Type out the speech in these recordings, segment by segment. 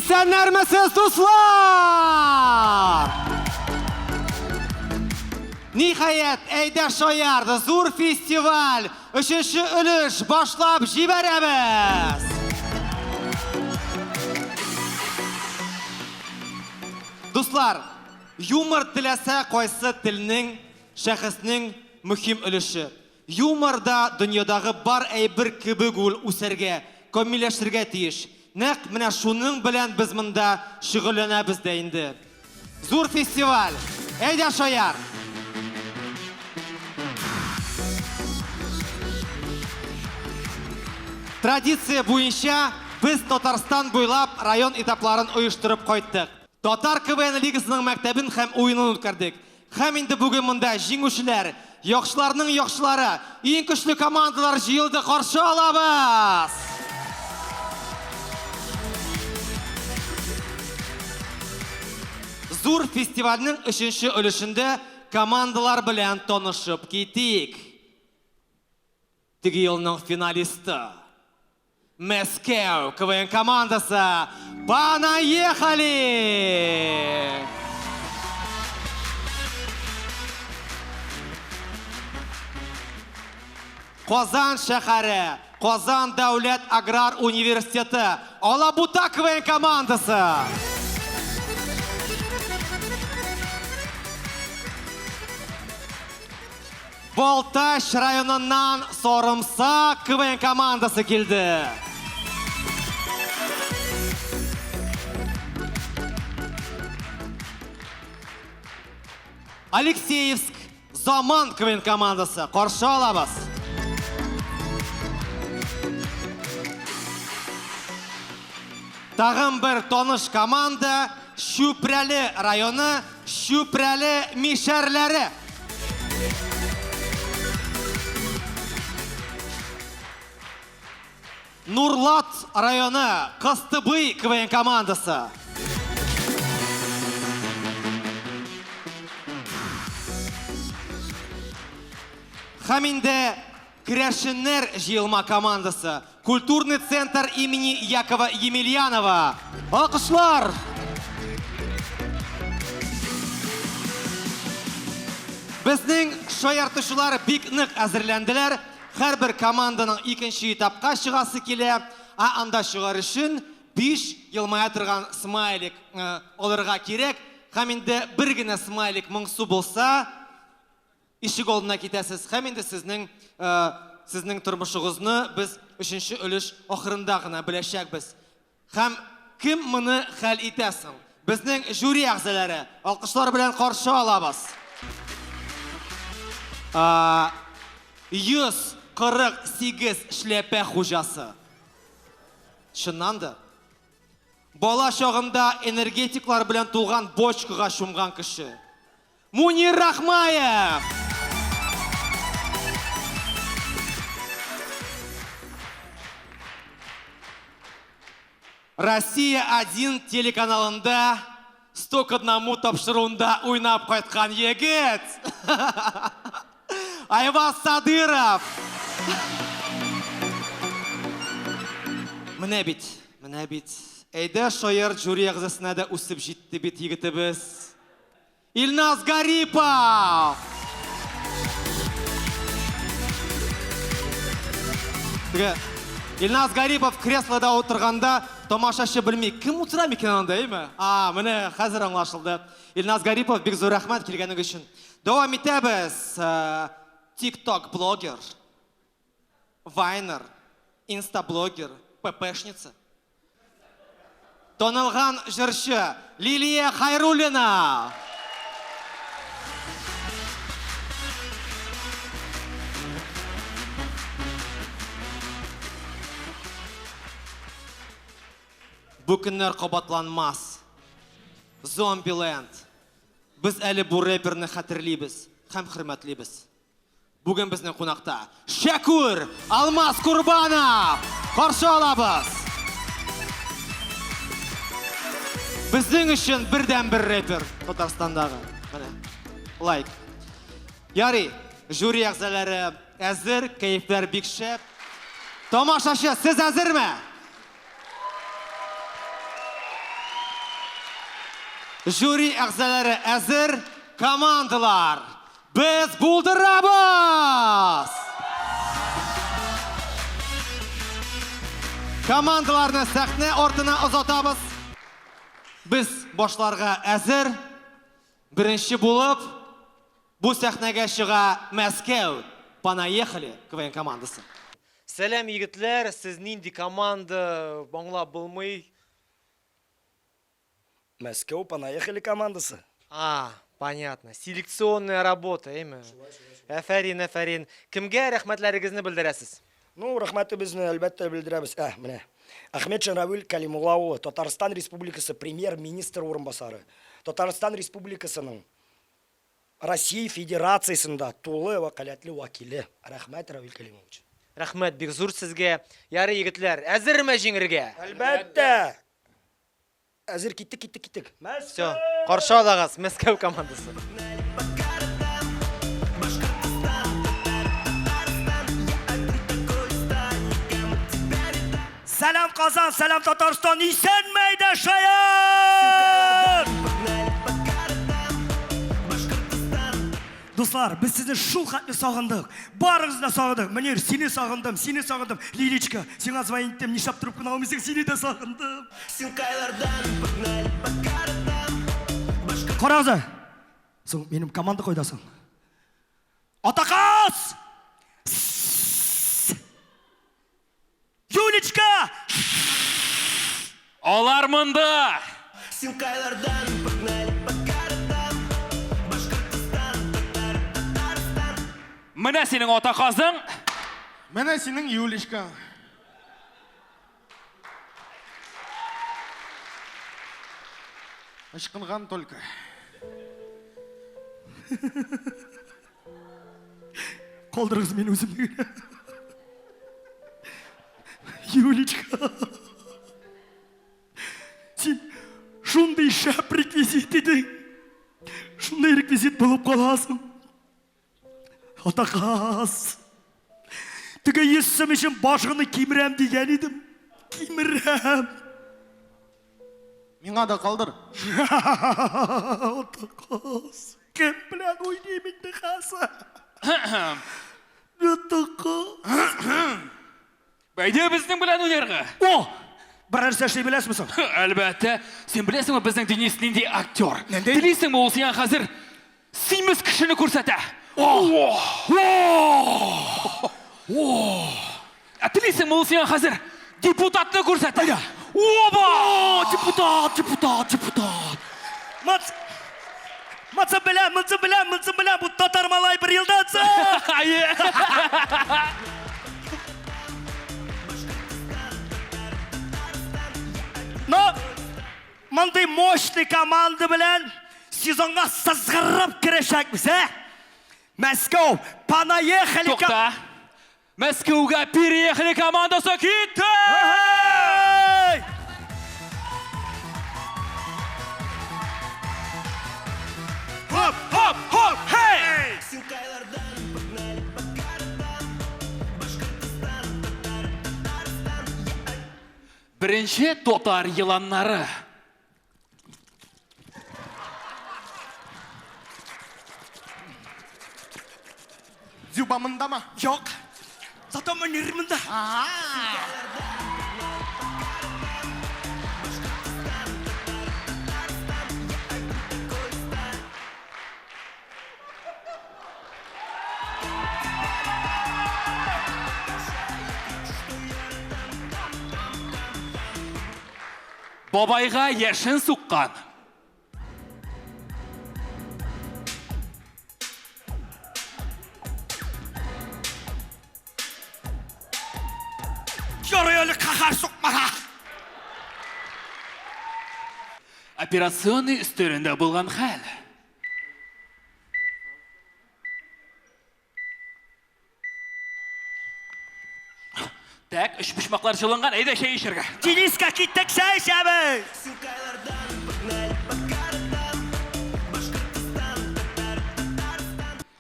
Исәннәрмесез, дуслар! Ниһаять, әйдә шаярды, зур фестиваль, өченче өлеш башлап җибәрәбез! Дуслар, юмор теләсә кайсы телнең, шәхеснең мөһим өлеше. Юмор да дөньядагы бар әйбер кебек ул үсәргә, камилләшергә тиеш. Нәкъ менә шуның белән без монда шөгыльләнәбез дә инде. Зур фестиваль! Әйдә шаяр! Традиция буенча без Татарстан буйлап район этапларын оештырып кайттык. Татар КВН лигасының мәктәбен һәм уенын үткәрдек. Һәм инде бүген монда җиңүчеләр, яхшыларның яхшылары, иң көчле командалар җыелды, каршы алабыз! Зур фестивальнең өченче өлешендә командалар белән танышып китик. Теге елның финалисты Мәскәү КВН командасы Понаехали! Казан шәһәре, Казан дәүләт аграр университеты Алабута КВН командасы. Балтач районыннан Сарымсак КВН командасы килде. Алексеевск Заман КВН командасы каршы алабыз. Тагын бер таныш команда Чүпрәле районы Чүпрәле мишәрләре. Нурлат районы Кыстыбый КВН командасы. Һәм инде Керәшеннәр җыелма командасы Культурный центр имени Якова Емельянова. Алкышлар! Безнең шаяртучылар бик нык әзерләнделәр. Һәрбер команданың икенче этапка чыгасы килә. Ә анда чыгар өчен 5 елмая торган смайлик э, алырга кирәк. Һәм инде бер генә смайлик моңсу булса, Ишек алдына китәсез һәм инде сезнең сезнең тормышыгызны без өченче өлеш ахырында гына беләчәкбез. Һәм кем моны хәл итә соң? Безнең жюри әгъзалары. Алкышлар белән каршы алабыз. 148 шляпә хуҗасы. Чыннан да. Бала чагында энергетиклар белән тулган бочкага чумган кеше. Мунир Рахмаев! Россия 1 телеканалында 100 к одному тапшыруында уйнап кайткан егет! Айваз Садыров! Менә бит, менә бит. Әйдә шаяр жюри әгъзасына да үсеп җитте бит егетебез. Илназ Гарипов! Теге Илназ Гарипов креслода утырганда тамашачы белми, кем утыра микән анда, әйме? А, менә хәзер аңлашылды. Илназ Гарипов, бик зур рәхмәт килгәнең өчен. Дәвам итәбез. TikTok блогер, вайнер, инстаблогер, ППшница. Танылган җырчы Лилия Хайруллина. Бу көннәр кабатланмас. Зомбиленд. Без әле бу рэперны хәтерлибез һәм хөрмәтлибез. Бүген безнең кунакта Шәкүр Алмаз Курбанов! Каршы алабыз! Безнең өчен бердән-бер рэпер Татарстандагы. Менә. Лайк. Ярый, жюри әгъзалары әзер, кәефләр бик шәп. Тамашачы, сез әзерме? Жюри әгъзалары әзер, командалар, без булдырабыз! Командаларны сәхнә артына озатабыз. Без башларга әзер. Беренче булып бу сәхнәгә чыга Мәскәү Понаехали КВН командасы. Сәлам, егетләр, сез нинди команда, аңлап булмый. Мәскәү Понаехали командасы. А, понятно. Селекционная работа, әйме? Әфәрин, әфәрин. Кемгә рәхмәтләрегезне белдерәсез? Ну, рәхмәтебезне, әлбәттә, белдерәбез. Ә, менә. Әхмәтшин Равил Кәлимулла улы, Татарстан Республикасы Премьер-министры урынбасары, Татарстан Республикасының Россия Федерациясендә тулы вәкаләтле вәкиле. Рәхмәт, Равил Кәлимович. Рәхмәт бик зур сезгә. Ярый, егетләр, әзерме җиңергә? Әлбәттә! Әзер, киттек, киттек, киттек. Все, каршы алыгыз Мәскәү командасы. Сәлам Казан, сәлам Татарстан, исәнме әйдә шаян! Дуслар, без сезне шул хәтле сагындык. Барыгызны да сагындык. Мөнир, сине сагындым, сине сагындым. Лилечка, сиңа звонить иттем, нишләп трубканы алмыйсың, сине дә сагындым. Карагыз әле. Соң, минем команда кайда соң? Атакас! Юлечка! Алар монда! Менә синең ата казың. Менә синең Юлечкаң. Ычкынган только. Калдырыгыз мине үземне генә. Юлечка. Син шундый шәп реквизит идең. Шундый реквизит булып каласың. Атакас. Теге 100 сум өчен башыңны кимерәм дигән идем. Кимерәм. Миңа да калдыр. Атакас. Кем белән уйныйм инде хәзер? Атакас. Әйдә безнең белән уйнарга. О! Бер нәрсә эшли беләсезме соң? Әлбәттә. Син беләсеңме безнең Денис нинди актер? Нинди? Телисеңме ул сиңа хәзер симез кешене күрсәтә? О! О! О! Ә телисеңме ул сиңа хәзер депутатны күрсәтә? Әйдә. Оба! О, депутат, депутат, депутат. Мац Маца беләм, маца беләм, маца беләм, бу татар малай бер елдан соң. Әйе. Но мондый мощный команда белән сезонга сызгырып керәчәкбез, ә? Мәскәү, понаехали! Тукта. Мәскәүгә переехали командасы китте! Эй! Хоп, хоп, хоп, хей! Беренче татар еланнары. Дзюба мындама? Юк. Зато Мөнир монда. Бабайга яшен суккан. Ярый әле каһәр сукмага. Операционный өстәлендә булган хәл. Так, өчпочмаклар җылынган, әйдә чәй эчәргә. Дениска киттек чәй эчәбез.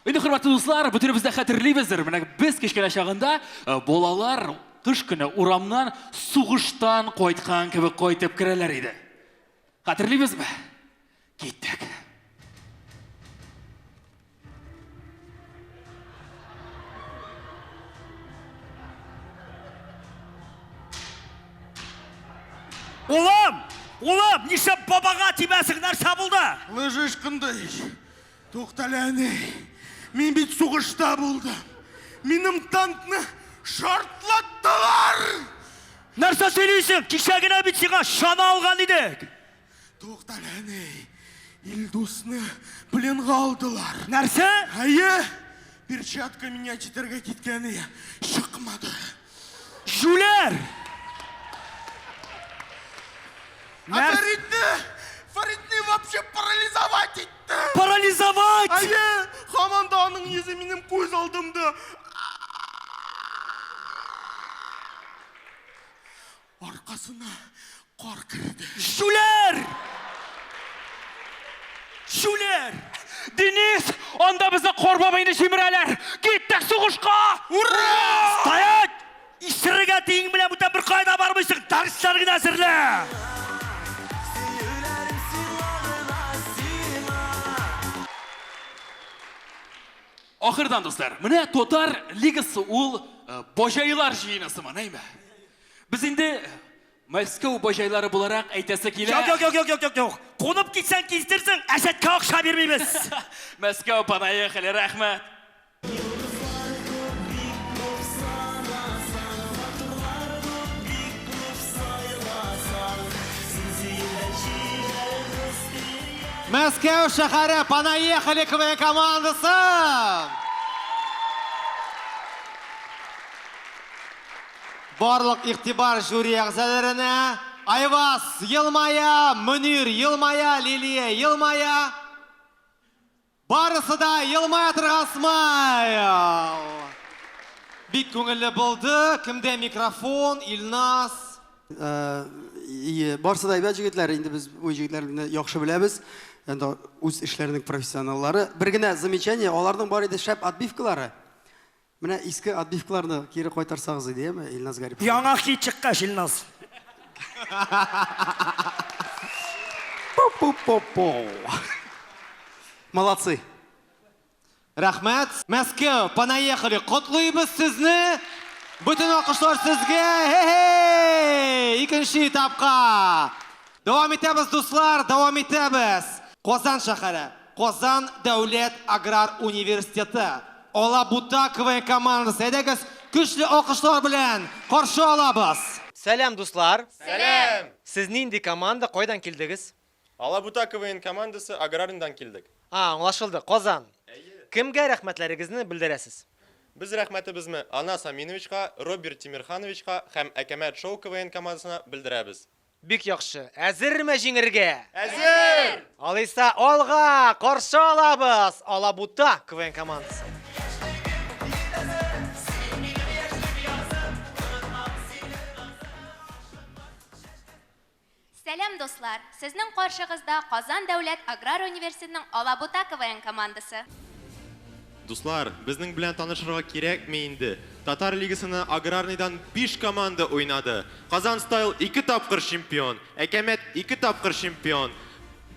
Инде хөрмәтле дуслар, бөтенебез дә хәтерлибездер. Менә без кечкенә чагында э, балалар кыш көне урамнан сугыштан кайткан кебек кайтып керәләр иде. Хәтерлибезме? Киттек. Улым! Улым, нишләп бабага тибәсең, нәрсә булды? Лыжа ычкынды ич. Туктале, әни. Мин бит сугышта булдым. Минем танкны шартлаттылар! Нәрсә сөйлисең? Кичә генә бит сиңа чана алган идек. Туктале, әни. Илдусны пленга алдылар. Нәрсә? Әйе, перчатка менять итәргә киткән ие. Чыкмады. Җүләр! Ә Фәритне, Фәритне вообще парализовать итте. Парализовать? Әйе, һаман да аның йөзе минем күз алдымда. Аркасына кар керде. Җүләр! Җүләр! Денис, анда безне кар бабайны җимерәләр. Киттек сугышка! Ура! Стоять! Исерек әтиең белән бүтән бер кайда бармыйсың, дәресләр генә әзерлә! Ахырдан, дуслар, менә татар лигасы ул э, баҗайлар җыены сыман, әйме? Без инде Мәскәү баҗайлары буларак әйтәсе килә. Юк, юк, юк, юк, юк, юк. Кунып китсәң кистерсең, әҗәткә акча бирмибез. Мәскәү, понаехали, рәхмәт. Мәскәү шәһәре, понаехали КВН командасы! Барлык игътибар жюри әгъзаларына. Айваз елмая, Мөнир елмая, Лилия елмая. Барысы да елмая торган смайл. Бик күңелле булды. Кемдә микрофон? Илназ. Ие, барысы да әйбәт җегетләр. Инде без бу җегетләрне яхшы беләбез. Инде үз эшләренең профессионаллары. Бер генә замечание, аларның бар иде шәп отбивкалары. Менә иске отбивкаларны кире кайтарсагыз иде, яме, Илназ Гарипов. Яңа хит чыккач, Илназ. Пу-пу-пу-пу. Молодцы. Рәхмәт. Мәскәү, понаехали. Котлыйбыз сезне. Бөтен алкышлар сезгә. Хе-хей! Икенче этапка. Дәвам итәбез, дуслар, дәвам итәбез. Казан шәһәре. Казан дәүләт аграр университеты Алабута КВН командасы. Әйдәгез, көчле алкышлар белән каршы алабыз. Сәлам, дуслар! Сәлам! Сез нинди команда, кайдан килдегез? Алабута КВН командасы Аграрныйдан килдек. А, аңлашылды, Казан. Әйе. Кемгә рәхмәтләрегезне белдерәсез? Без рәхмәтебезне Анас Аминовичка, Роберт Тимерхановичка һәм Әкәмәт шоу КВН командасына белдерәбез. Бик яхшы. Әзерме җиңергә? Әзер! Алайса, алга! Каршы алабыз! Алабута КВН командасы. Сәлам, дуслар! Сезнең каршыгызда Казан дәүләт аграр университетының Алабута КВН командасы. Дуслар, безнең белән танышырга кирәкми инде. Татар лигасына Аграрныйдан 5 команда уйнады. Казан Стайл 2 тапкыр чемпион, Әкәмәт 2 тапкыр чемпион.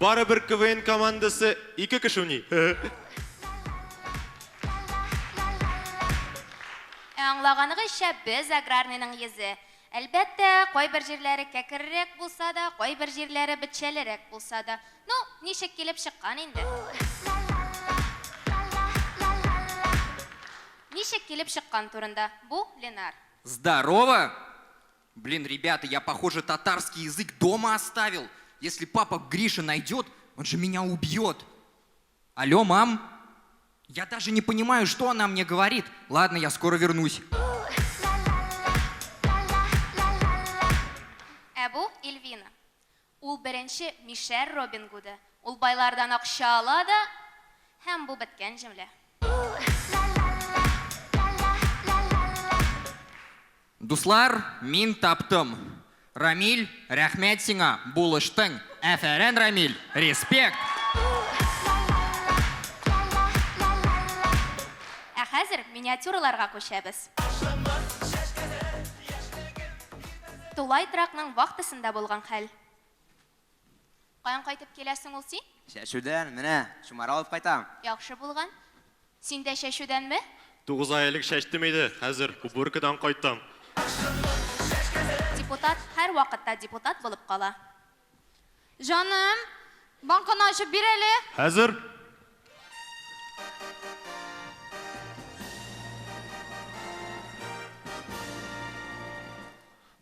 Барыбер КВН командасы 2 кеше уйный. Ә аңлаганыгызча, без Аграрныйның йөзе. Әлбәттә, кайбер җирләре кәкрерәк булса да, кайбер җирләре бетчәлерәк булса да. Ну, ничек килеп чыккан инде. Ничек килеп чыккан турында. Бу, Ленар. Здорово! Блин, ребята, я, похоже, татарский язык дома оставил. Если папа Гриша найдет, он же меня убьет. Алло, мам? Я даже не понимаю, что она мне говорит. Ладно, я скоро вернусь. Ә бу Эльвина. Ул беренче мишәр Робин Гуды. Ул байлардан акча ала да, һәм бу беткән җөмлә. Дуслар, мин таптым. Рамиль, рәхмәт сиңа, булыштың. Әфәрен, Рамиль, респект! Ә хәзер миниатюраларга күчәбез. Тулай торакның вахтасында булган хәл. Каян кайтып киләсең ул син? Чәчүдән, менә, чумара алып кайтам. Яхшы булган. Син дә чәчүдәнме? Тугыз ай элек чәчтем иде, хәзер уборкадан кайтам. Депутат һәрвакытта депутат булып кала. Җаным, банканы ачып бир әле. Хәзер.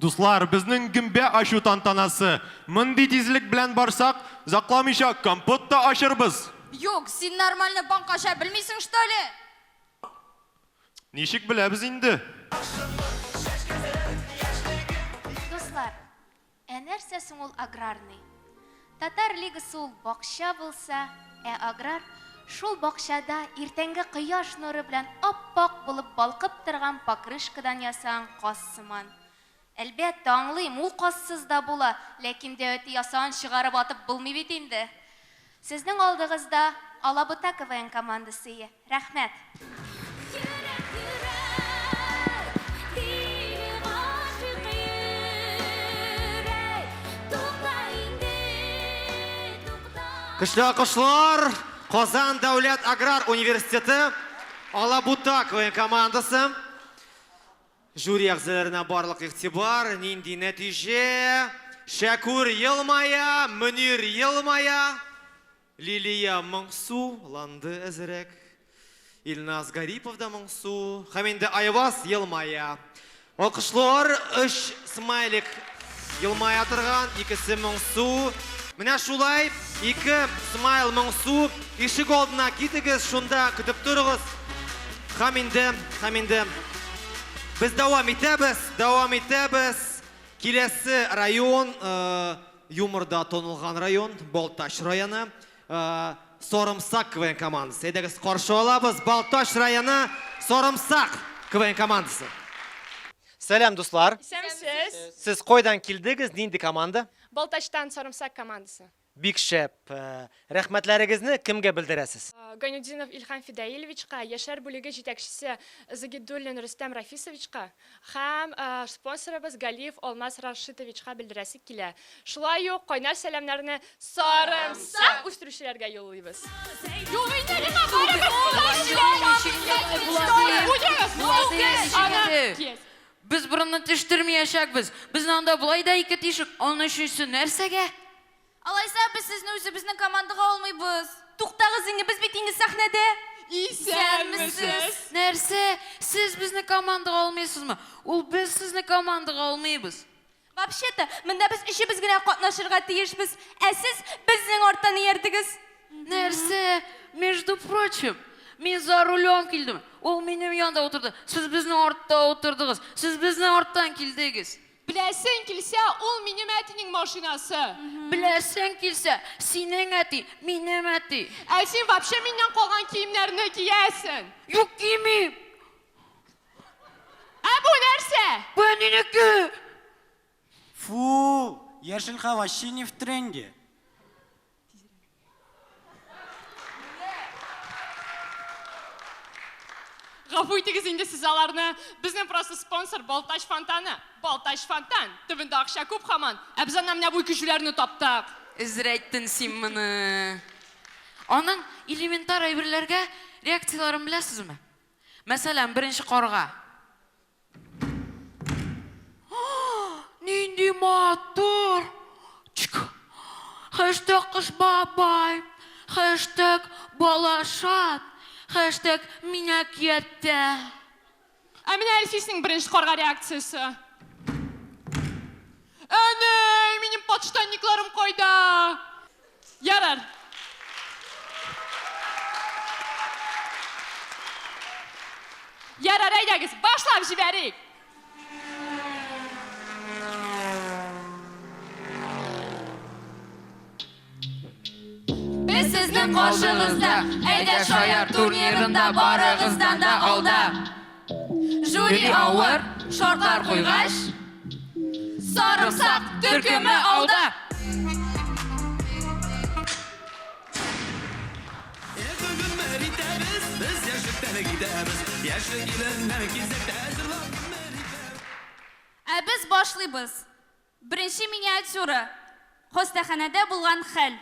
Дуслар, безнең гөмбә ачу тантанасы. Мондый тизлек белән барсак, озакламыйча компот та ачырбыз. Юк, син нормально банка ача белмисең, что ли? Ничек беләбез инде? Дуслар, ә нәрсә соң ул аграрный? Татар лигасы ул бакча булса, ә аграр шул бакчада иртәнге кояш нуры белән ап-ак булып балкып торган покрышкадан ясаган каз сыман. Әлбәттә, аңлыйм, ул казсыз да була, ләкин дәү әти ясаган чыгарып атып булмый бит инде. Сезнең алдыгызда Алабута КВН командасы. Рәхмәт. Көчле алкышлар! Казан дәүләт аграр университеты Алабута КВН командасы. Жюри әгъзаларына барлык игътибар, нинди нәтиҗә? Шәкүр елмая, Мөнир елмая, Лилия моңсу, ланды әзерәк. Илназ Гарипов да моңсу. Һәм инде Айваз елмая. Алкышлар, өч смайлик елмая торган, икесе моңсу. Менә шулай, ике смайл моңсу. Ишек алдына китегез, шунда көтеп торыгыз. Һәм инде, һәм инде без дәвам итәбез, дәвам итәбез. Киләсе район, э, юморда танылган район, Балтач районы. Э, Сарымсак КВН командасы. Әйдәгез, каршы алабыз Балтач районы Сарымсак КВН командасы. Сәлам, дуслар. Исәнмесез. Сез кайдан килдегез, нинди команда? Балтачтан Сарымсак командасы. Бик шәп. Рәхмәтләрегезне кемгә белдерәсез? Гайнутдинов Илһам Фидаилевичка, яшьләр бүлеге җитәкчесе Загидуллин Рөстәм Рафисовичка һәм спонсорыбыз Галиев Алмаз Рашитовичка белдерәсе килә. Шулай ук кайнар сәламнәрне сарымсак үстерүчеләргә юллыйбыз. Юк инде, миңа барыбер. Без борынны төштермиячәкбез. Безнең анда болай да ике тишек, аның өченчесе нәрсәгә? Алайса без сезне үзебезнең командага алмыйбыз. Туктагыз инде, без бит инде сәхнәдә. Исәнмесез. Нәрсә? Сез безне командага алмыйсызмы? Ул без сезне командага алмыйбыз. Вообще-то, монда без өчебез генә катнашырга тиешбез, ә сез безнең арттан иярдегез. Нәрсә? Между прочим, мин за рулем килдем. Ул минем янда утырды. Сез безнең артта утырдыгыз. Сез безнең арттан килдегез. Беләсең килсә, ул минем әтинең машинасы. Беләсең килсә, синең әти, минем әти. Ә син вообще миннән калган киемнәрне киясең. Юк, кимим. Ә бу нәрсә? Бу әнинеке. Фу, яшел вообще не в тренде. Гафу итегез инде сез аларны. Безнең просто спонсор Балтач фонтаны. Балтач фонтан. Төбендә акча күп һаман. Ә без аннан менә бу ике җүләрне таптык. Әзер әйттең син моны. Аның элементар әйберләргә реакцияләрен беләсезме? Мәсәлән, беренче карга. Нинди матур! Чик. Хэштег кыш бабай. Хэштег балашат. Хэштег мин әкияттә. Ә менә Әлфиснең беренче карга реакциясе. Әнәй, минем подштанникларым кайда? Ярар. Ярар, әйдәгез, башлап җибәрик. Без сезнең каршыгызда, әйдә шаяр турнирында барыгыздан да алда. Жюри авыр шартлар куйгач, сарымсак төркеме алда. Ә без башлыйбыз. Беренче миниатюра. Хастаханәдә булган хәл.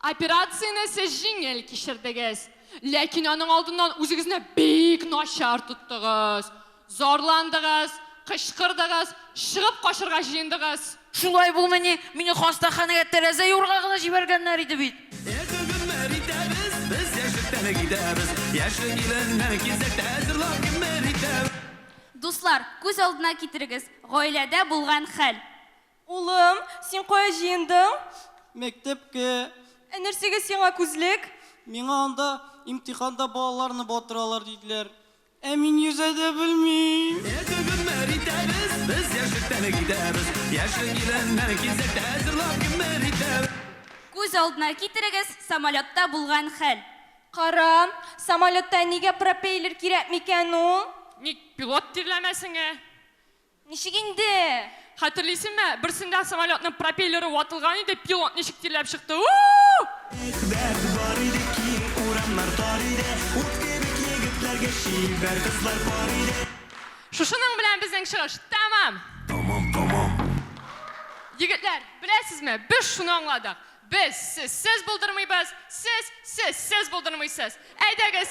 Операцияне сез җиңел кичердегез. Ләкин аның алдыннан үзегезне бик начар тоттыгыз. Зарландыгыз, кычкырдыгыз, чыгып качырга җыендыгыз. Шулай булмыни, мине хастаханәгә тәрәзә юырга гына җибәргәннәр иде бит. Гомер итәбез, без яшьлектән китәбез, Яшьлек иленнән китсәк тә җырлап гомер итәбез. Дуслар, күз алдына китерегез, гаиләдә булган хәл. Улым, син кая җыендың? Мәктәпкә. Ә нәрсәгә сиңа күзлек? Миңа анда имтиханда балаларны батыралар диделәр. Ә мин йөзә дә белмим. Гомер итәбез, без яшьлектән китәбез, Яшьлек иленнән китсәк тә җырлап гомер итәбез. Күз алдына китерегез, самолетта булган хәл. Кара, самолетта нигә пропеллер кирәк микән ул? Ник пилот тирләмәсен, ә? Ничек инде? Хәтерлисеңме, берсендә самолетның пропеллеры ватылган иде, пилот ничек тирләп чыкты? У-у-у! Дәрт бар иде, киң урамнар тар иде, Ут кебек егетләргә чибәр кызлар пар иде. Шушының белән безнең чыгыш тәмам! Тәмам, тәмам. Егетләр, беләсезме, без шуны аңладык. Без сезсез булдырмыйбыз, сез сезсез булдырмыйсыз. Әйдәгез!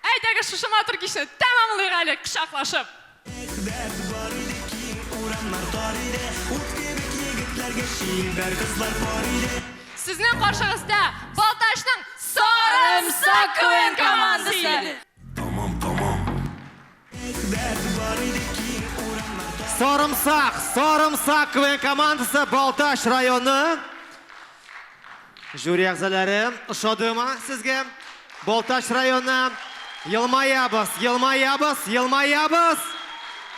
Әйдәгез шушы матур кичне тәмамлыйк әле кочаклашып. Дәрт бар иде, киң урамнар тар иде, Ут кебек егетләргә чибәр кызлар пар иде. Сезнең каршыгызда Балтачның Сарымсак КВН командасы! Тәмам, тәмам. Дәрт бар иде, киң урамнар тар. Сарымсак, Сарымсак КВН командасы Балтач районы. Жюри әгъзалары, ошадымы сезгә? Балтач районы. Елмаябыз, елмаябыз, елмаябыз.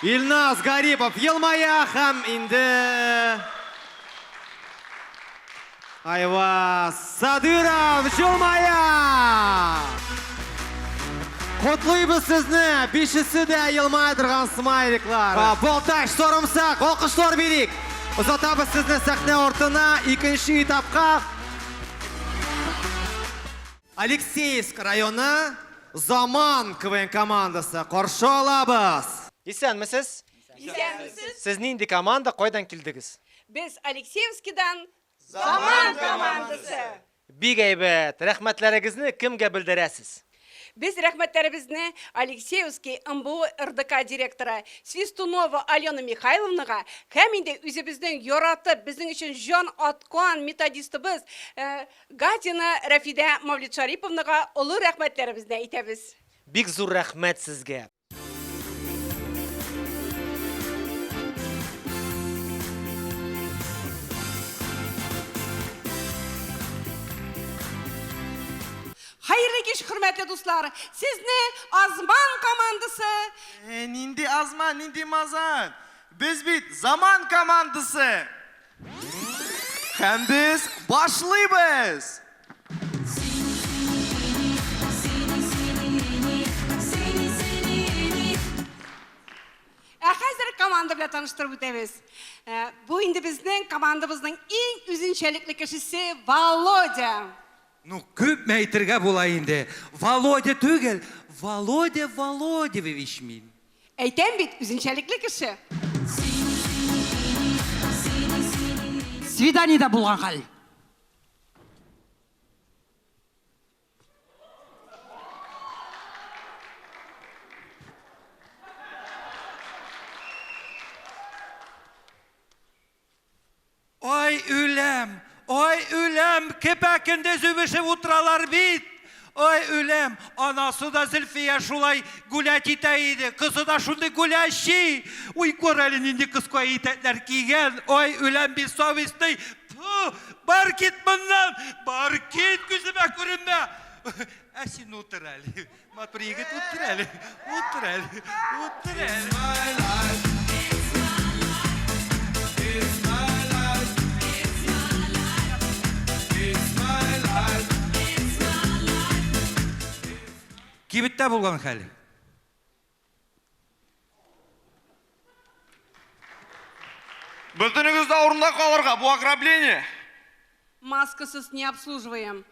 Илназ Гарипов елмая һәм инде Айваз Садыров елмая. Котлыйбыз сезне, бишесе дә елмая торган смайликлар. Балтач, сарымсак, алкышлар бирик. Озатабыз сезне сәхнә артына, икенче этапка. Алексеевск районы Заман КВН командасы каршы алабыз. Исәнмесез. Исәнмесез. Сез нинди команда, кайдан килдегез? Без Алексеевскидан Заман командасы. Бик әйбәт. Рәхмәтләрегезне кемгә белдерәсез? Без рәхмәтләребезне Алексеевский МБУ РДК директоры Свистунова Алена Михайловнага һәм инде үзебезнең яратып, безнең өчен җан аткан методистыбыз э, Гатина Рәфидә Мавлетшариповнага олы рәхмәтләребезне әйтәбез. Бик зур рәхмәт сезгә. Хәерле кич, хөрмәтле дуслар! Сезне Азман командасы Э, нинди азман, нинди мазан? Без бит заман командасы. Һәм без башлыйбыз! Ә хәзер команда белән таныштырып үтәбез. Э, Бу инде безнең командабызның иң үзенчәлекле кешесе Володя. Ну, күпме әйтергә була инде. Володя түгел, Володя Володевич мин. Әйтәм бит, үзенчәлекле кеше. Свиданиедә булган хәл. Ай үләм, ай үләм, көпә-көндез үбешеп утыралар бит. Ай үләм, анасы да Зөлфия шулай гулять итә иде, кызы да шундый гулящий. Уй, күр әле нинди кыска итәкләр кигән. Ай үләм, бессовестный. Тфу, бар кит моннан, бар кит, күземә күренмә. Ә син утыр әле. Матур егет, утыр әле, утыр әле, утыр әле. Кибеттә булган хәл. Бөтенегез дә урында калырга, бу ограбление. Маскасыз не обслуживаем.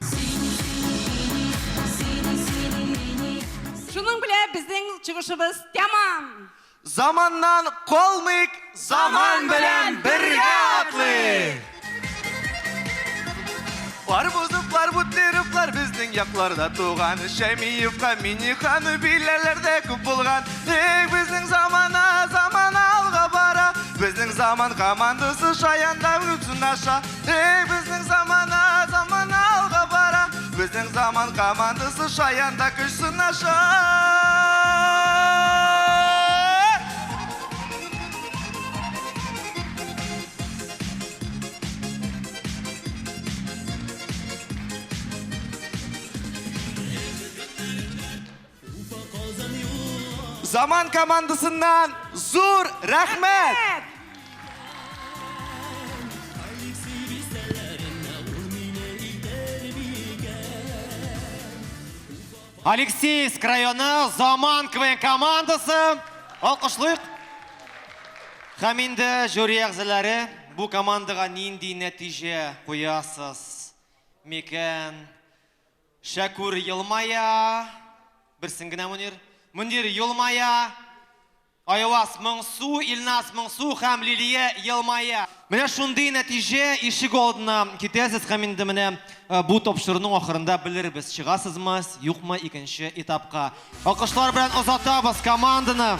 безнең чыгышыбыз тәмам. Заманнан калмыйк, заман белән бергә атлыйк! Арбузовлар, Бутлеровлар безнең якларда туган. Шәймиевка, Минниханов, Биләләр дә күп булган. Эх, безнең замана, замана алга бара. Безнең заман командасы шаянда үтсен аша. Эх, безнең замана, замана алга бара. Безнең заман командасы шаянда көч сынаша. Заман командасыннан зур рәхмәт! Алексеевск районы Заман КВН командасы. Алкышлыйк. Һәм инде жюри әгъзалары бу командага нинди нәтиҗә куясыз микән? Шәкүр елмая. Берсен генә Мөнир. Мөнир елмая. Айваз моңсу, Илназ моңсу һәм Лилия елмая. Менә шундый нәтиҗә ишек алдына китәсез һәм инде менә бу тапшыруның ахырында белербез, чыгасызмы, юкмы икенче этапка. Алкышлар белән озатабыз команданы.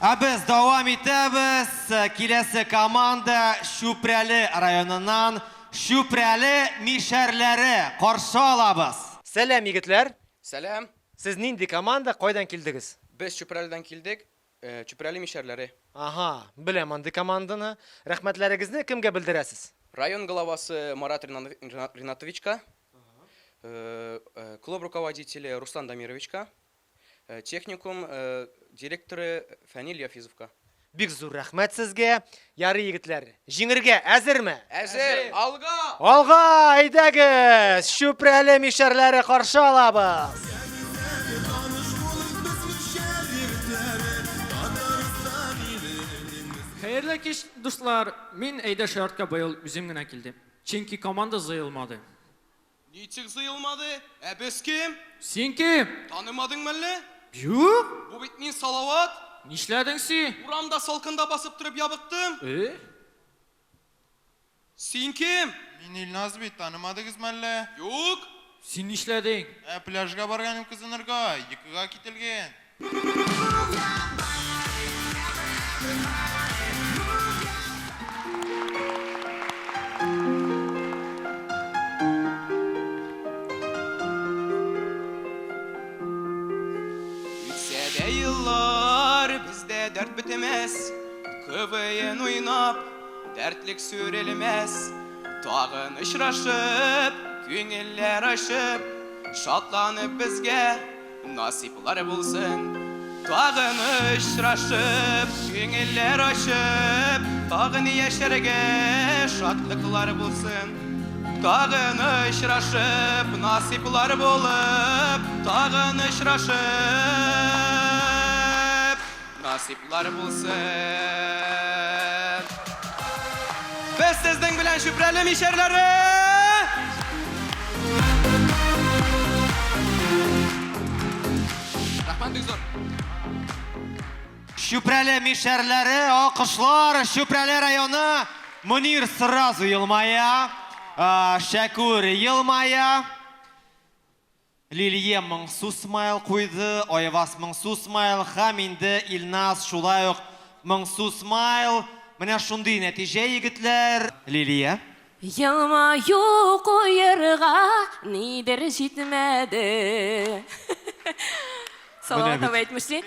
Ә без дәвам итәбез. Киләсе команда Чүпрәле районыннан Чүпрәле мишәрләре каршы алабыз. Сәлам, егетләр! Сәлам! Сез нинди команда, кайдан килдегез? Без Чүпрәледән килдек, Чүпрәле мишәрләре. Ага, беләм андый команданы. Рәхмәтләрегезне кемгә белдерәсез? Район главасы Марат Ринатовичка, клуб руководителе Руслан Дамировичка, Техникум директоры Фәнил Яфизовка. Бик зур рәхмәт сезгә. Ярый, егетләр, җиңергә әзерме? Әзер! Алга! Алга, әйдәгез! Чүпрәле мишәрләре каршы алабыз! Хәерле кич, дуслар! Мин Әйдә шаяртка быел үзем генә килдем. Чөнки команда җыелмады. Ничек җыелмады? Ә без кем? Син кем? Танымадың мәллә? Юк. Бу бит мин, Салават. Нишләдең син? Урамда салкында басып торып ябыктым. Э? Син кем? Мин Илназ бит, танымадыгыз мәллә? Юк. Син нишләдең? Ә пляжга барганым кызынырга, йокыга кителгән. Үтсә дә еллар, бездә дәрт бетмәс. КВН уйнап, дәртлек сүрелмәс. Тагын очрашып, күңелләр ачып, шатланып безгә Насыйплар булсын. Тагын очрашып, күңелләр ачып, тагын яшәргә шатлыклар булсын. Тагын очрашып, насыйплар булып, тагын очрашып, насыйплар булсын. Без сезнең белән Чүпрәле мишәрләре! Рәхмәт бик зур. Чүпрәле мишәрләре, алкышлар, Чүпрәле районы. Мөнир сразу елмая, Шәкүр елмая. Лилия моңсу смайл куйды, Айваз моңсу смайл һәм инде Илназ шулай ук моңсу смайл. Менә шундый нәтиҗә, егетләр. Лилия. Елмаю куерга нидер җитмәде. Салават абый әйтмешли.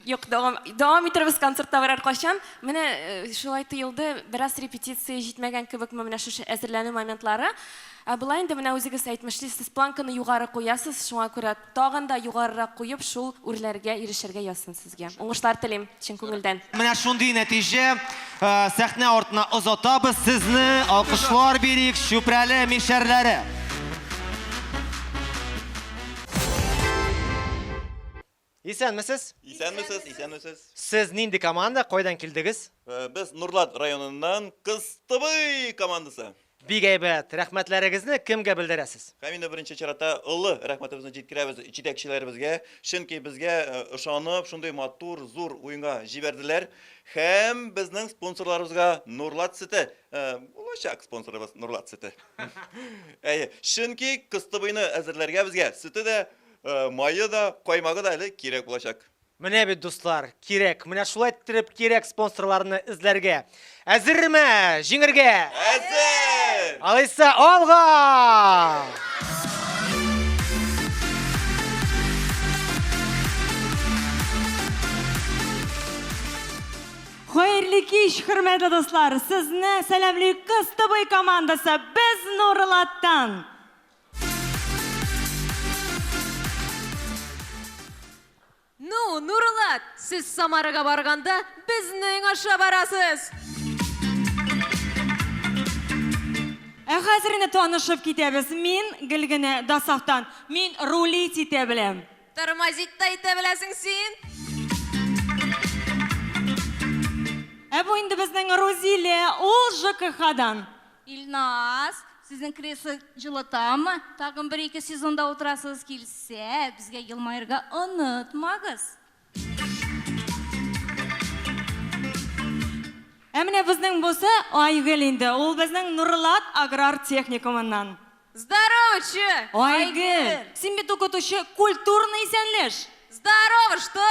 Юк, дәвам, дәвам итербез концертта берәр кайчан. Менә шулай тоелды, бераз репетиция җитмәгән кебекме, менә шушы әзерләнү моментлары. Ә болай инде менә үзегез әйтмешли, сез планканы югары куясыз, шуңа күрә тагын да югарырак куеп, шул үрләргә ирешергә язсын сезгә. Уңышлар телим, чын күңелдән. Менә шундый нәтиҗә. Сәхнә артына озатабыз сезне. Алкышлар бирик, Чүпрәле мишәрләре. Исәнмесез. Исәнмесез, исәнмесез. Сез нинди команда, кайдан килдегез? Без Нурлат районыннан Кыстыбый командасы. Бик әйбәт. Рәхмәтләрегезне кемгә белдерәсез? Һәм инде беренче чиратта олы рәхмәтебезне җиткерәбез җитәкчеләребезгә, чөнки безгә э, ышанып, шундый матур, зур уенга җибәрделәр. Һәм безнең спонсорларыбызга Нурлат сөте, э, булачак спонсорыбыз Нурлат сөте. Әйе, чөнки кыстыбыйны әзерләргә безгә сөте дә, э, мае да, каймагы да әле кирәк булачак. Менә бит, дуслар, кирәк, менә шулай иттереп кирәк спонсорларны эзләргә. Әзерме җиңергә? Әзер! Алайса, алга! Хәерле кич, хөрмәтле дуслар! Сезне сәламли Кыстыбый командасы. Без Нурлаттан. Ну, Нурлат, сез Самарага барганда безнең аша барасыз. Ә хәзер инде танышып китәбез. Мин Гөлгенә Досафтан. Мин рулить итә беләм. Тормозить та итә беләсең син. Ә бу инде безнең Рузилә, ул ЖКХдан. Илназ, сезнең кресло җылытамы? Тагын бер-ике сезонда утырасыгыз килсә, безгә елмаерга онытмагыз. Ә менә безнең бусы Айгөл инде, ул безнең Нурлат аграр техникумыннан. Здорово, че? Айгөл, син бит укытучы, культурно исәнләш. Здорово, что?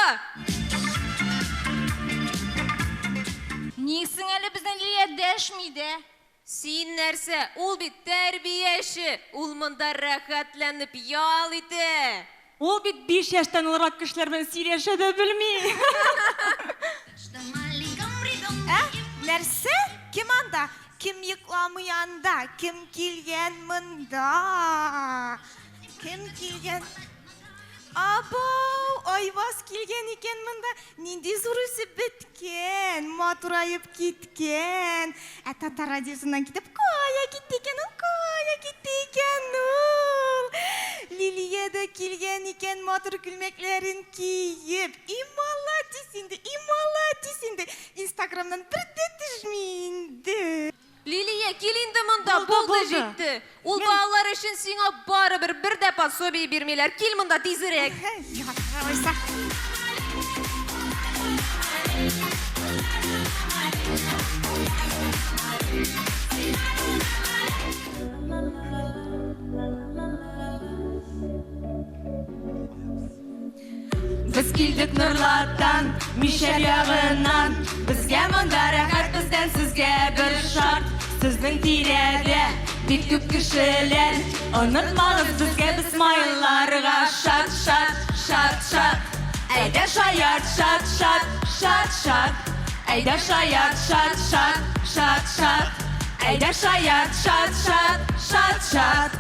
Ник соң әле безнең Лилия дәшми дә? Син нәрсә, ул бит тәрбияче, ул монда рәхәтләнеп ял итә. Ул бит 5 яшьтән олырак кешеләр белән сөйләшә дә белми. Ә? Нәрсә? Кем анда? Кем йокламый анда? Кем килгән монда? Кем килгән? Абау, Айваз килгән икән монда. Нинди зур үсеп беткән, матураеп киткән. Ә татар радиосыннан китеп кая китте икән ул? Кая китте икән ул? Лилия дә килгән икән, матур күлмәкләрен киеп. И молодец инде, и молодец инде. Инстаграмнан бер дә төшми инде. Лилия, кил инде монда, Булды, булды булды. җитте. Ул балалар өчен сиңа барыбер бер дә пособие бирмиләр. Кил монда тизрәк. Алайса. Без килдек Норлаттан, Мишәр ягыннан. Безгә монда рәхәт, бездән сезгә бер шарт. Сезнең тирәдә бик күп кешеләр. Онытмагыз безгә без смайларга шат, шат, шат, шат. Әйдә шаярт, шат, шат, шат, шат. Әйдә шаярт, шат, шат, шат, шат. Әйдә шаярт, шат, шат, шат, шат.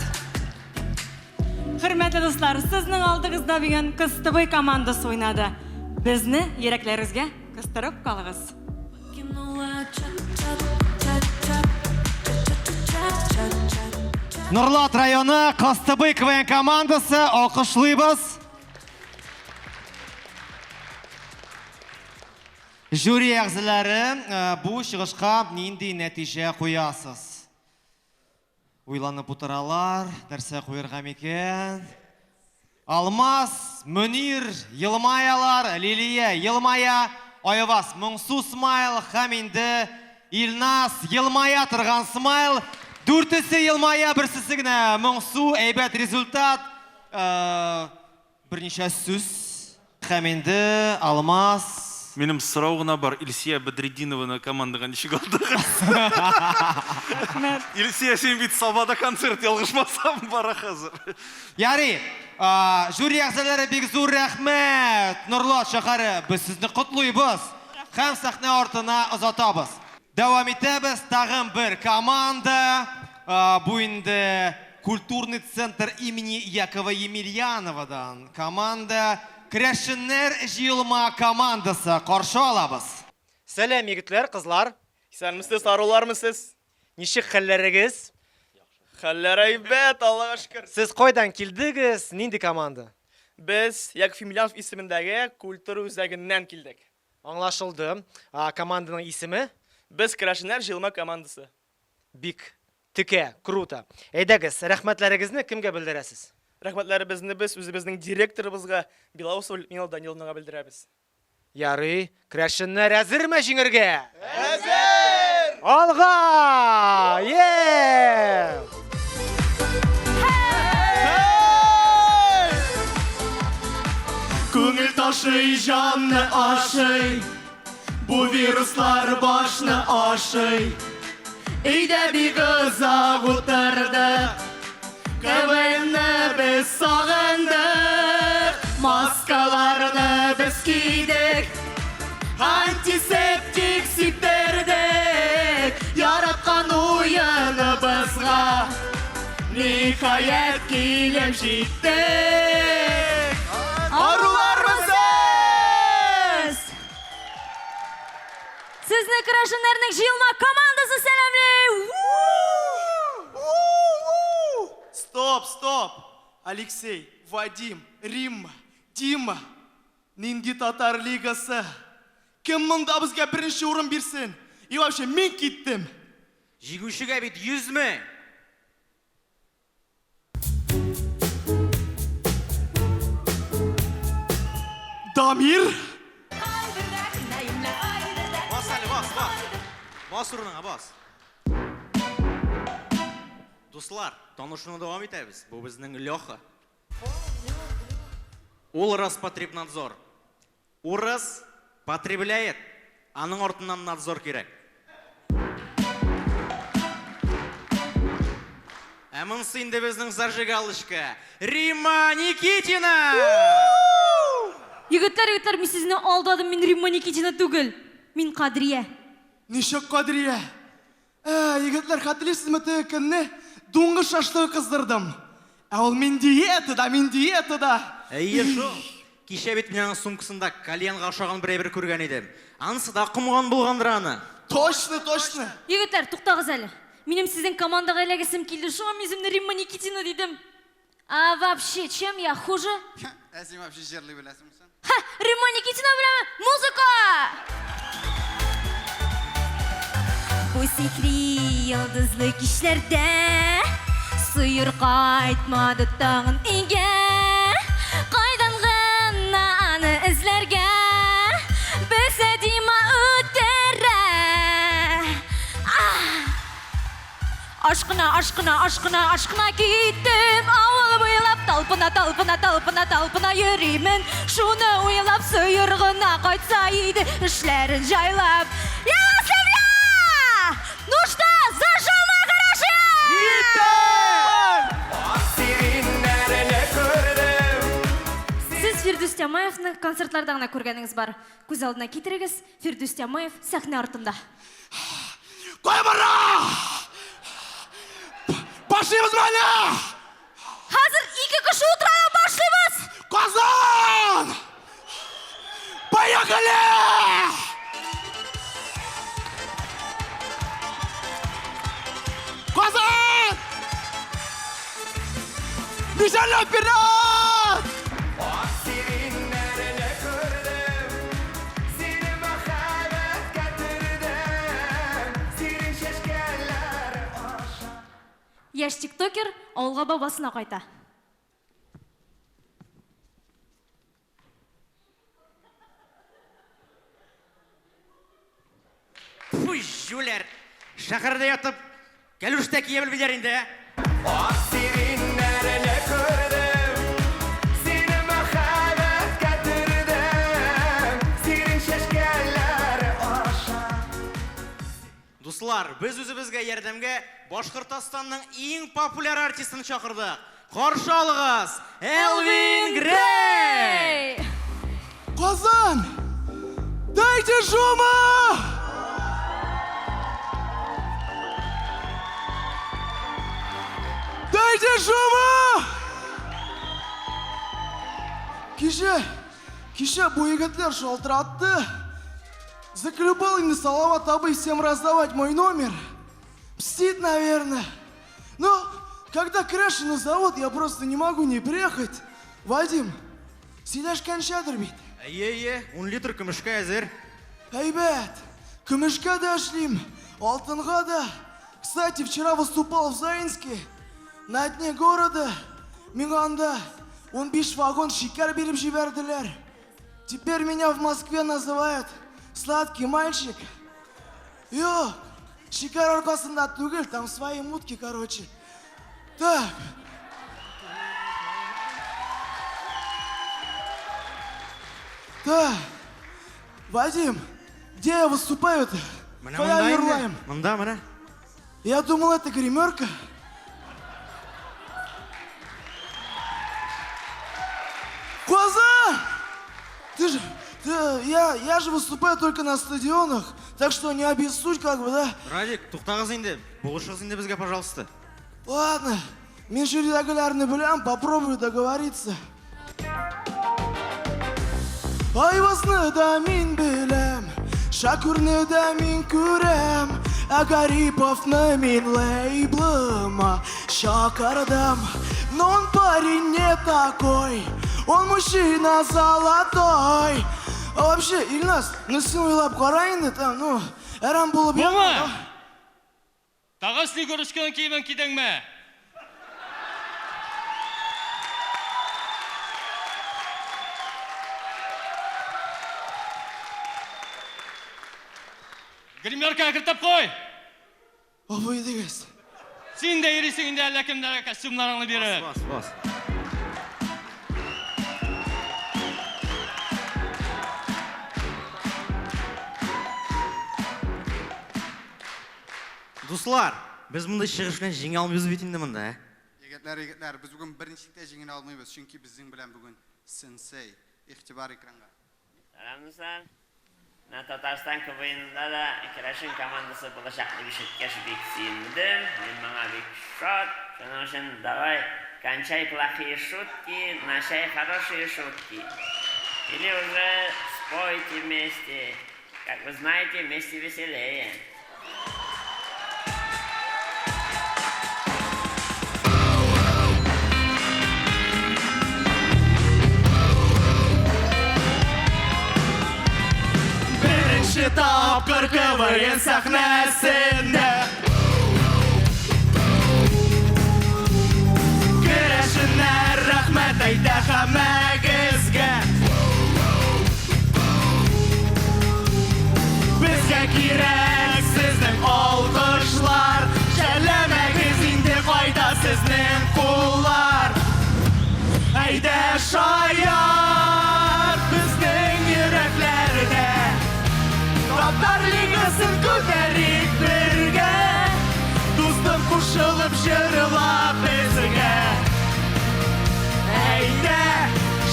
Хөрмәтле дуслар, сезнең алдыгызда бүген Кыстыбый командасы уйнады. Безне йөрәкләрегезгә кыстырып калыгыз. Нурлат районы Кыстыбый КВН командасы алкышлыйбыз. Жюри әгъзалары, э, бу чыгышка нинди нәтиҗә куясыз? Уйланып утыралар, нәрсә куерга микән? Алмаз, Мөнир елмаялар, Лилия елмая, Айваз моңсу смайл һәм инде Илназ елмая торган смайл. Дүртесе елмая, берсесе генә моңсу, әйбәт результат. Э, Берничә сүз һәм инде Алмаз. Минем сорау гына бар, Илсия Бәдретдинованы командага ничек алдыгыз? Рәхмәт. Илсия, син бит Сабада концерт ялгышмасам бара хәзер. Ярый, жюри әгъзалары бик зур рәхмәт. Норлат шәһәре, без сезне котлыйбыз һәм сәхнә артына озатабыз. Дәвам итәбез, тагын бер команда. Бу инде Культурный центр имени Якова Емельяновадан команда Керәшеннәр җыелма командасы каршы алабыз. Сәлам, егетләр, кызлар. Исәнмесез, арулармы сез? Ничек хәлләрегез? Хәлләр әйбәт, Аллага шөкер. Сез кайдан килдегез? Нинди команда? Без Яков Емельянов исемендәге культура үзәгеннән килдек. Аңлашылды. Команданың исеме? Без Керәшеннәр җыелма командасы. Бик Текә, круто. Әйдәгез, рәхмәтләрегезне кемгә белдерәсез? Рәхмәтләребезне без үзебезнең директорыбызга Белоусова Людмила Даниловнага белдерәбез. Ярый, керәшеннәр әзерме җиңергә? Әзер! Алга! Е! Күңел ташый, җанны ашый, Бу вируслар башны ашый. Өйдә бик озак утырдык, КВНны без сагындык. Маскаларны без кидек, антисептик сиптердек. Яраткан уеныбызга ниһаять килеп җиттек. Арулармы сез? Сезне керәшеннәрнең җыелма командасы сәламли! Стоп, стоп! Алексей, Вадим, Римма, Дима, нинди татар лигасы? Кем монда безгә беренче урын бирсен? И вообще, мин киттем! Җиңүчегә бит 100 мең! Дамир! Бас әле, бас, бас. Бас урыныңа, бас. Дуслар, танышуны дәвам итәбез. Бу безнең Леха. Ул Роспотребнадзор. Урыс потребляет, аның артыннан надзор кирәк. Ә монысы инде безнең зажигалочка Римма Никитина! Егетләр, егетләр, мин сезне алдадым, мин Римма Никитина түгел. Мин Кадрия. Ничек Кадрия? Ә, егетләр, хәтерлисезме теге көнне дуңгыз шашлыгы кыздырдым. Ә ул мин диетада, мин диетада. Әйе шул. Кичә бит мин аның сумкасында кальянга ошаган бер әйбер күргән идем. Анысы да комган булгандыр аны. Точно, точно. Егетләр, туктагыз әле. Минем сезнең командага эләгәсем килде, шуңа мин үземне Римма Никитина дидем. А вообще, чем я хуже? Ә син вообще җырлый беләсеңме соң? Ха, Римма Никитина беләме? Музыка! Бу сихри йолдызлы кичләрдә Сыер кайтмады тагын өйгә Кайдан гына аны эзләргә Белсә Дима үтерә Ах! Ашкына, ашкына, ашкына, ашкына киттем Авыл буйлап талпына, талпына, талпына, талпына йөримен Шуны уйлап сыер гына кайтса иде Эшләрен җайлап Я вас люблю! Ну что, зажжем, мои хорошие! Сез Фирдүс Тямаевны концертларда гына күргәнегез бар. Күз алдына китерегез, Фирдүс Тямаев сәхнә артында. Кая бара? Башлыйбызмы әле? Хәзер ике кеше утыра да башлыйбыз! Казан! Поехали! Казан! Мишәле вперед! Яшь тиктокер авылга бабасына кайта. Фу, җүләр. Шәһәрдә ятып, кәлүш тә кия белмиләр инде, ә? Сириннәрне күрдем, сине мәхәббәткә төрдем, сирин чәчкәләр аша. Дуслар, без үзебезгә ярдәмгә Башкортостанның иң популяр артистын чакырдык. Каршы алыгыз, Элвин Грей! Казан! Дайте шума! Дайте шума! Кичә, кичә бу егетләр шалтыратты. Заколебал инде Салават абый всем раздавать мой номер. Мстит, наверное. Но когда Крашина зовут, я просто не могу не приехать. Вадим, сөйләшкәнчәдер бит. Әйе, әйе, 10 литр көмешкә әзер. Әйбәт. Көмешкә дә эшлим, алтынга да. Кстати, вчера выступал в Заинске, на дне города. Миңа анда 15 вагон шикәр биреп җибәрделәр. Теперь меня в Москве называют сладкий мальчик. Юк, шикәр аркасында түгел, там свои мутки, короче. Так. Так. Вадим, где я выступаю-то? Менә Кая монда инде. йырлаем? Монда, менә. Я думал, это гримерка. Коза! Ты же, ты, я, я же выступаю только на стадионах, так что не обессудь как бы, да? Радик, туктагыз инде. Булышыгыз инде безгә, пожалуйста. Ладно, мин жюридагыларны беләм, попробую договориться. Айвазны да мин беләм, Шакурны да мин күрәм, Ә Гариповны мин лейблыма чакырдым. Но он парень не такой, он мужчина золотой. А вообще, Ильназ, ну син уйлап кара инде там, ну, әрәм булып Бума! Тагын Снегурочканың киемен кидеңме? Гримеркага кертеп куй! Абый дигез. Син дә йөрисең инде әллә кемнәргә костюмнарыңны биреп. Бас, бас. Дуслар, без мондый чыгыш белән җиңә алмыйбыз бит инде монда, ә? Егетләр, егетләр, без бүген берничек тә җиңелә алмыйбыз, чөнки безнең белән бүген сенсей. Игътибар экранга. Сәлам, дуслар. Менә Татарстан КВНында да керәшен командасы булачак дип ишеткәч бик сөендем. Мин моңа бик шат. Шуның өчен давай, кончай плохие шутки, начай хорошие шутки. Или уже спойте вместе. Как вы знаете, вместе веселее. Беренче тапкыр КВН сәхнәсендә Керәшеннәр рәхмәт әйтә һәммәгезгә Безгә кирәк сезнең алкышлар Жәлләмәгез инде кайда сезнең куллар Әйдә шаяр безнең йөрәкләрдә Татар лигасын күтәрик бергә Дустым кушылып җырла безгә Әйдә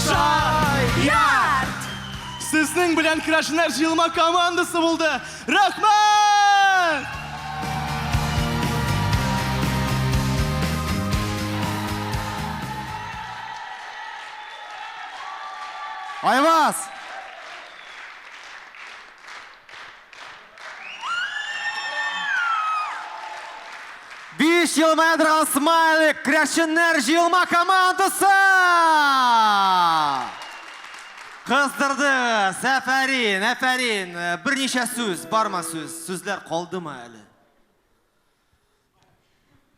шаяр Сезнең белән Керәшеннәр җыелма командасы булды. Рәхмәт! Айваз! Биш елмая торган смайлик керәшеннәр җыелма командасы! Кыздырды, афәрин, афәрин. Берничә сүз, бармы сүз? Сүзләр калдымы әле?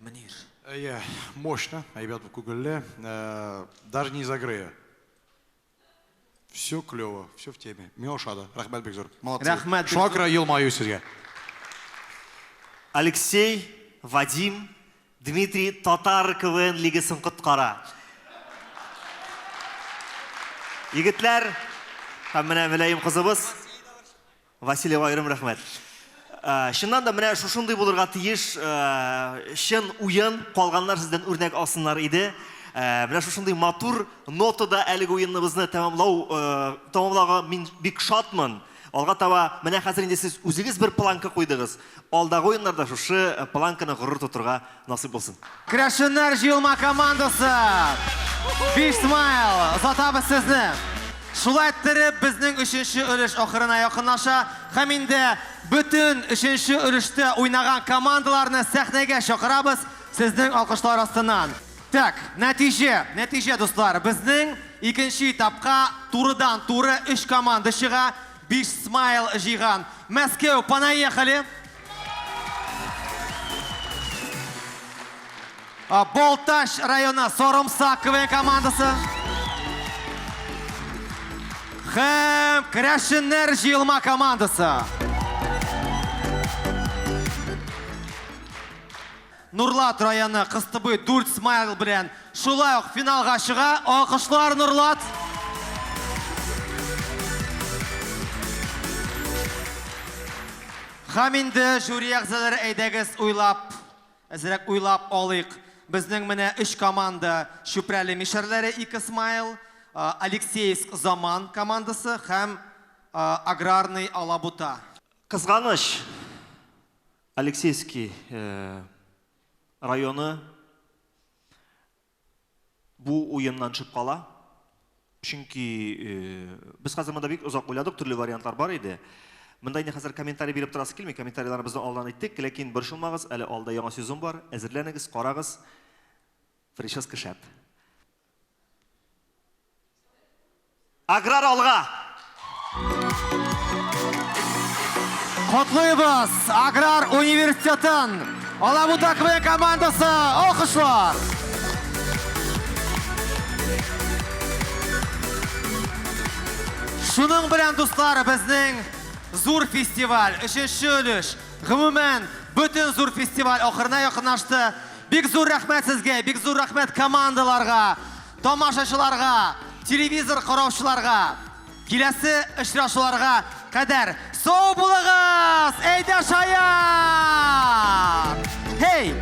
Мөнир. Әйе, мощно, әйбәт күңелле, э, даже не из игры. Все клево, все в теме. Миңа ошады. Рәхмәт бик зур. Молодцы. Рәхмәт бик Шуңа күрә елмаю сезгә. Алексей, Вадим, Дмитрий Татар КВН лигасын коткара. Егетләр, һәм менә мөлаем кызыбыз Васильева аерым рәхмәт. Э, чыннан да менә шушындый булырга тиеш э, чын уен, калганнар сездән үрнәк алсыннар иде. Э, менә шушындый матур нотада әлеге уеныбызны тәмамлау тәмамлауга мин бик шатмын. Алга таба менә хәзер инде сез үзегез бер планка куйдыгыз. Алдагы уеннарда шушы планканы горур тотырга насыйп булсын. Керәшеннәр җыелма командасы! Биш смайл! Озатабыз сезне! Шулай иттереп, безнең өченче өлеш ахырына якынлаша һәм инде бөтен өченче өлештә уйнаган командаларны сәхнәгә чакырабыз сезнең алкышлар астыннан. Так, нәтиҗә, нәтиҗә, дуслар, безнең икенче этапка турыдан-туры өч команда чыга, биш смайл җыйган. Мәскәү, понаехали! Балтач районы Сарымсак КВН командасы. Һәм Крәшеннәр җыелма командасы. Нурлат районы Кыстыбый Дүрт Смайл белән шулай ук финалга чыга. Алкышлар, Нурлат! Һәм инде жюри әгъзалары әйдәгез уйлап, әзрәк уйлап алыйк. Безнең менә өч команда Чүпрәле мишәрләре ике смайл, Алексеевск Заман командасы һәм Аграрный Алабута. Кызганыч, Алексеевский районы бу уеннан төшеп кала. Чөнки без хәзер монда бик озак уйладык, төрле вариантлар бар иде. Монда инде хәзер комментарий биреп торасы килми, комментарийларыбызны алдан әйттек, ләкин борчылмагыз, әле алда яңа сезон бар, әзерләнегез, карагыз. Прическа шәп. Аграр алга! Котлыйбыз Аграр университетын! Алабута КВН командасы, алкышлар! Шуның белән, дуслар, безнең зур фестиваль, өченче өлеш, гомумән, бөтен зур фестиваль ахырына якынлашты. Бик зур рәхмәт сезгә, бик зур рәхмәт командаларга, Тамашачыларга, телевизор караучыларга, киләсе очрашуларга кадәр сау булыгыз! Әйдә шаяр! Һей!